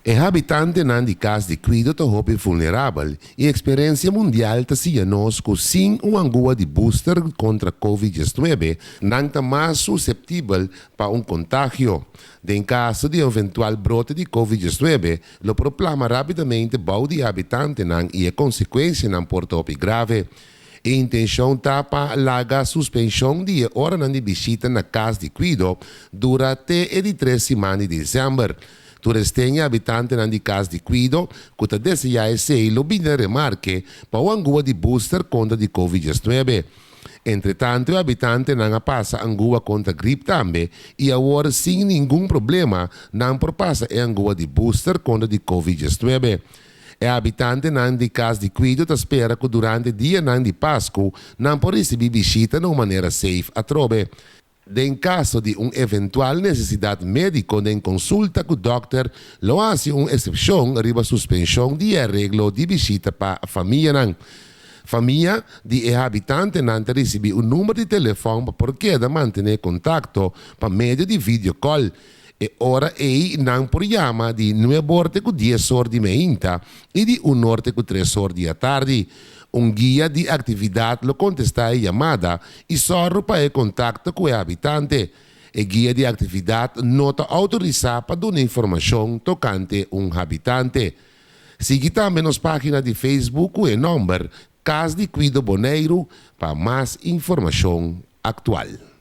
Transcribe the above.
E habitantenan di kas di kuido ta hopi vulnerabel i eksperensia mundial ta siña nos ku sin un angua di booster kontra Covid 19 nan ta mas suseptibel pa un kontagio. Den kaso di eventual brote di Covid 19 lo por plama rápidamente bou di e habitantenan i e konsekuensianan por ta hopi grave. E intenshon ta pa laga suspenshon di e oranan di bishita na kas di kuido dura te e di tres siman di desèmber. Tur esten e habitantenan di kas di kuido ku ta deseá esei lo bini na remarke pa un angua di booster kontra di Covid 19. Entretantu e habitantenan a pasa angua kontra grip tambe i awor sin ningun problema nan por pasa e angua di booster kontra di Covid 19. E habitantenan di kas di kuido ta spera ku durante dianan di Pasku nan por risibí bishita na un manera safe atrobe. Den kaso di un eventual nesesidat médiko den konsulta ku dòkter lo hasi un eksepshon riba suspenshon di e areglo di bishita pa famianan. Famia di e habitantenan ta risibí un number di telefòn pa por keda mantené kontakto pa medio di video call. E ora ei nan por yama di nuebor te ku dies or di meinta i di unor te ku tres or di atardi. Un guia di aktividat lo kontestá e yamada i sòru pa e kontakto ku e habitante. E guia di aktividat no ta outorisá pa duna informashon tokante un habitante. Sigui tambe nos página di Facebook ku e nòmber Kas di Kuido Boneiru pa mas informashon aktual.